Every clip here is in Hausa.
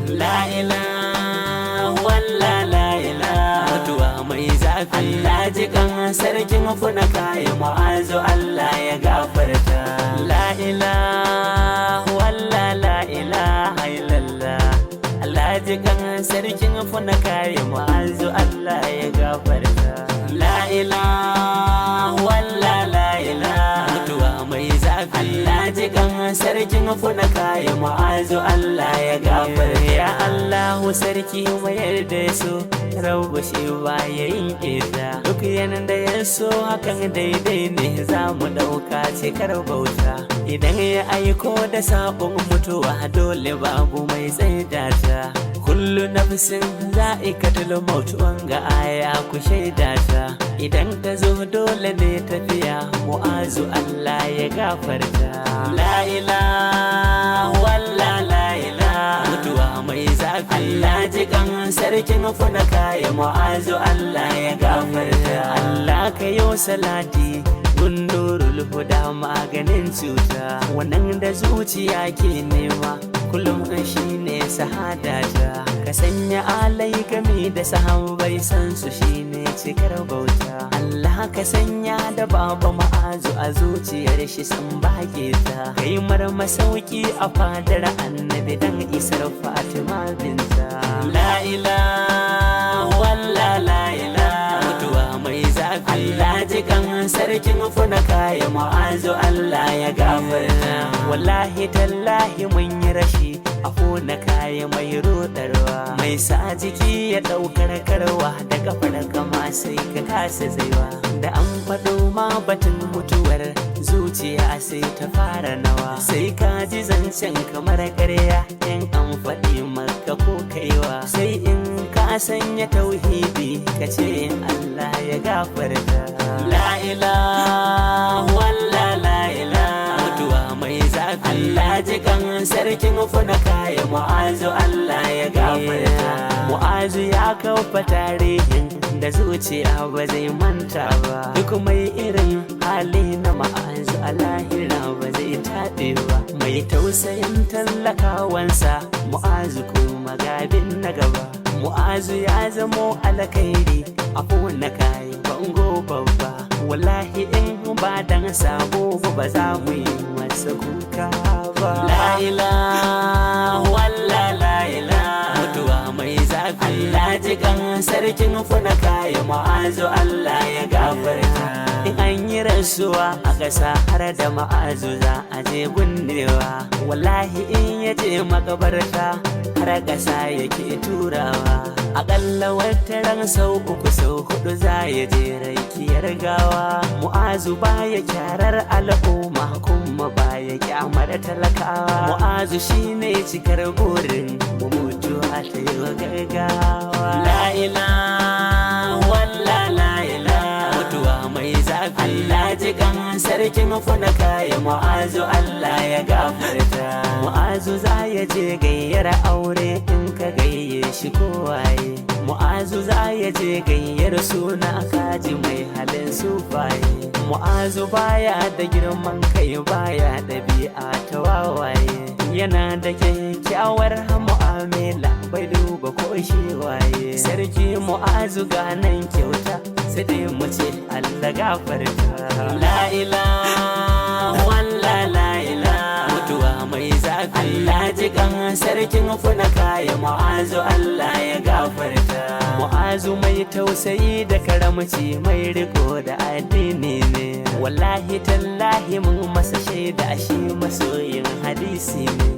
La ilaha walla la ilaha. Mutuwa mai zafi. Allah ji kan sarkin Funakaye Mu'azu, Allah ya gafarta. La ilaha walla la ilaha illallah. Allah ji kan sarkin Funakaye Mu'azu, Allah ya gafarta. La ilaha walla la ilaha. Mutuwa mai zafi. Allah ji kan sarkin Funakaye Mu'azu, Allah ya gafarta. Ya Allahu sarki mai yarda so, rabu shi ba ya yin ƙeta. Duk yanda ya so hakan daidai ne, za mu ɗauka cikar bauta. Idan ya aiko da sabon mutuwa, dole babu mai tsaida ta. Kullu nafsin za'iqatul maut, wanga aya ku shaida ta. Idan ta zo dole ne tafiya. Mu'azu, Allah ya gafarta. La ilaha walla la ilaha. Mutuwa mai zafi. Allah ji kan sarkin Funakaye Mu'azu, Allah ya gafarta. Allah ka yo salati gundurul huda, maganin cuta, wannan da zuciya ke nema kullum, shine sahadata. Ka sanya alai gami da sahabbai, san su shine cikar bauta. Allah ka sanya da baba Ma'azu a zuciyar shi san bake ta, kai mar masauki a fadar Annabi dan isar Fatima binta. La ilaha walla la ilaha. Mutuwa mai zafi. Allah ji kan sarkin Funakaye Mu'azu, Allah ya gafarta. Wallahi tallahi mun yi rashi a Funakaye mai rudarwa, mai sa jiki ya ɗaukar karwa da kafar kama sai ka kasa zaiwa. Da an faɗo ma batun mutuwar, zuciya sai ta fara nawa. Sai ka ji zancen kamar ƙarya in an faɗi maka ko kaiwa, sai in ka sanya tauhidi ka ce Allah ya gafarta. La ilaha walla la ilaha. Mutuwa mai zafi. Allah ji kan sarkin Funakaye Mu'azu, Allah ya gafarta. Mu'azu ya kafa tarihin da zuciya ba zai manta ba. Duk mai irin hali na Ma'azu a lahira ba zai taɓe ba. Mai tausayin talakawansa Mu'azu, kuma gabin na gaba. Mu'azu ya zamo alkhairi a Funakaye, bango babba. Wallahi in ba dan sabo ba za mu yi masa kuka ba. La ilaha walla la ilaha. Mutuwa mai zafi. Allah ji kan sarkin Funakaye Mu'azu, Allah ya gafarta. In an yi rasuwa a ƙasa, har da Ma'azu za a je binnewa. Wallahi in ya je makabarta, har ƙasa yake turawa. Aƙalla wata ran sau uku sau hudu za ya je rakiyar gawa. Mu'azu baya kyarar al'umma, kuma baya kyamar talakawa. Mu'azu shine cikar burin mu, mutuwa ta yi wa gaggawa. La ilaha walla la ilaha. Mutuwa mai zafi. Allah ji kan sarkin Funakaye Mu'azu, Allah ya gafarta. Mu'azu za ya je gayyar aure in ka gayye shi kowaye. Mu'azu za ya je gayyar suna, kaji mai halin sufaye. Mu'azu baya da girman kai, baya ɗabi'a ta wawaye. Yana da kyakkyawar mu'amala, bai duba ko shi waye. Sarki Mu'azu ga nan kyauta, sai dai mu ce Allah gafarta. La ilaha walla la ilaha. Mutuwa mai zafi. Allah ji kan sarkin Funakaye Mu'azu, Allah ya gafarta. Mu'azu mai tausayi da karamci, mai riko da addini ne. Wallahi tallahi mun masa shaida, shi masoyin hadisi ne.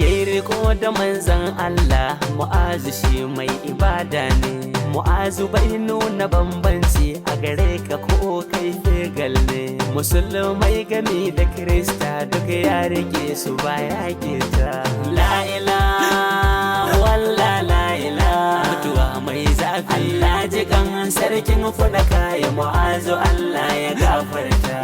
Yayi riko da manzon Allah. Mu'azu shi mai ibada ne. Mu'azu bai nuna bambanci a gare ka ko kai fegal ne. Musulmai gami da Kirista duk ya rike su, baya ta. La ilaha walla la ilaha. Mutuwa mai zafi. Allah ji kan sarkin Funakaye Mu'azu, Allah ya gafarta.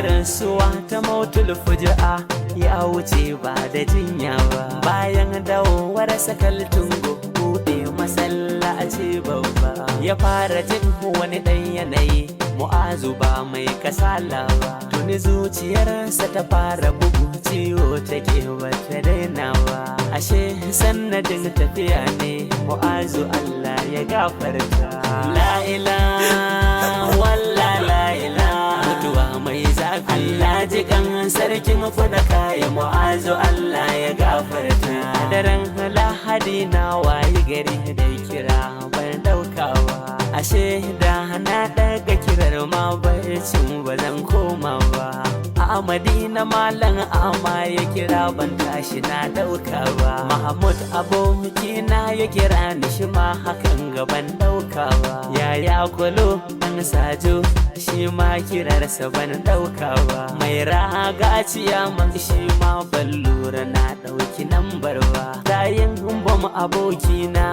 Rasuwa ta mautul fuji'a, ya wuce ba da jinya ba. Bayan dawowar sakaltungo, buɗe masallaci babba, ya fara jin wani ɗan yanayi. Mu'azu ba mai kasala ba. Tuni zuciyarsa ta fara bugu, ciwo take bata daina ba. Ashe sannadin tafiya ne, Mu'azu Allah ya gafarta. La ilaha walla la ilaha, mutuwa mai zafi. Allah ji kan sarkin Funakaye, Mu'azu Allah ya gafarta. Daren Lahadi na wayi gari da kira ban daukawa. Ashe da na daga kirar ma barcin ba zan koma ba. A Madina Malam Ama ya kira, ban tashi na dauka ba. Mahmud abokina ya kira ni, shi ma hakan gaban dauka ba. Yaya Kwalo dan Sajo shi ma kirarsa ban dauka ba. Mai raga ciyaman shi ma ban lura na dauki nambar ba. Tayin bom abokina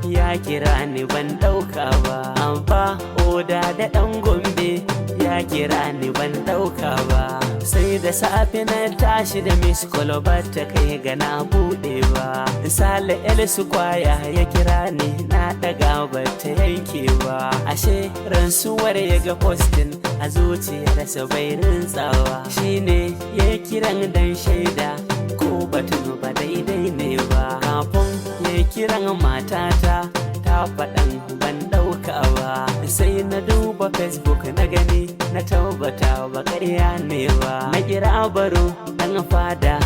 ya kira ni, ban dauka ba. Amma Oda da dan Gombe ya kira ni, ban dauka ba. Sai da safe na tashi da miss call, ba ta kai ga na bude ba. Sale El Kwaya ya kira ni, na daga ba ta yanke ba. Ashe rantsuwar ya ga posting, a zuciyarsa bai rintsawa, shine ya kiran dan shaida ko batun ba daidai ne ba. Kafin ya kiran matata ta faɗan, ban ɗauka ba. Sai na duba Facebook na gani, na tabbata ba ƙarya ne ba. Na kira Baro ɗan fada,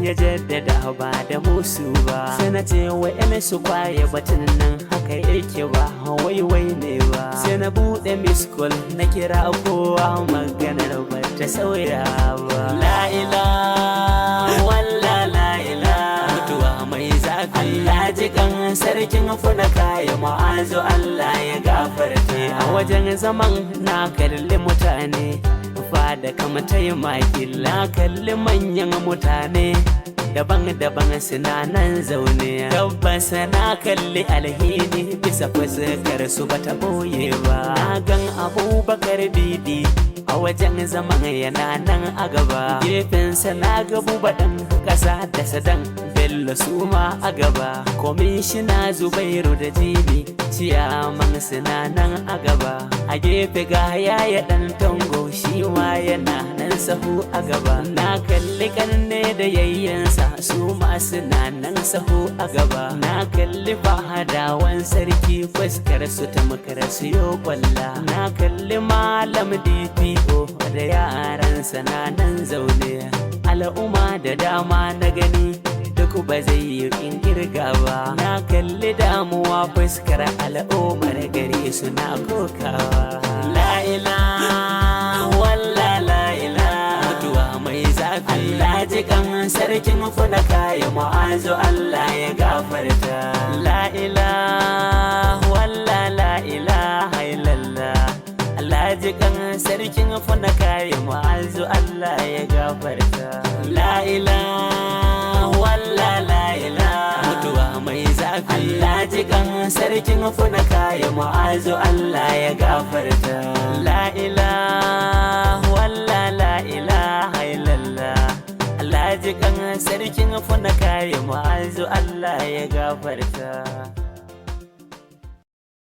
ya jaddada ba da musu ba. Sai na ce wa su kwaye batun nan haka yake ba wai wai ne ba. Sai na buɗe miss call na kira kowa, maganar ba ta sauya ba. La ilaha walla la ilaha, mutuwa mai zafi. Allah ji kan sarkin Funakaye, Mu'azu Allah ya gafarta. A wajen zaman na kalli mutane, fada kama taimaki. Na kalli manyan mutane daban-daban suna nan zaune. Tabbas na kalli alhini bisa fuskar su, bata boye ba. Na gan Abubakar Didi a wajen zaman, yana nan a gaba. Gefensa na ga Buba ɗan ƙasa da Sadan Bello, su ma a gaba. Kwamishina Zubairu da Jibi ciyaman suna nan a gaba. A gefe ga Yaya ɗan Tango, shi ma yana nan sahu a gaba. Na kalli kanne da yayyansa, su ma suna nan sahu a gaba. Na kalli fahadawan sarki, fuskar su ta makara su yo kwalla. Na kalli malam DPO da yaransa na nan zaune. Al'umma da dama na gani, duk ba zai yi in kirga ba. Na kalli damuwa fuskar al'ummar gari, suna kokawa. La ilaha walla la ilaha, mutuwa mai zafi. Allah ji kan sarkin Funakaye, Mu'azu Allah ya gafarta. La ilaha walla la ilaha illallah. Allah ji kan sarkin Funakaye, Mu'azu Allah ya gafarta. La ilaha walla la ilaha, mutuwa mai zafi. Allah ji kan sarkin Funakaye, Mu'azu Allah ya gafarta. La ilaha walla la ilaha illallah. Allah ji kan sarkin Funakaye, Mu'azu Allah ya gafarta.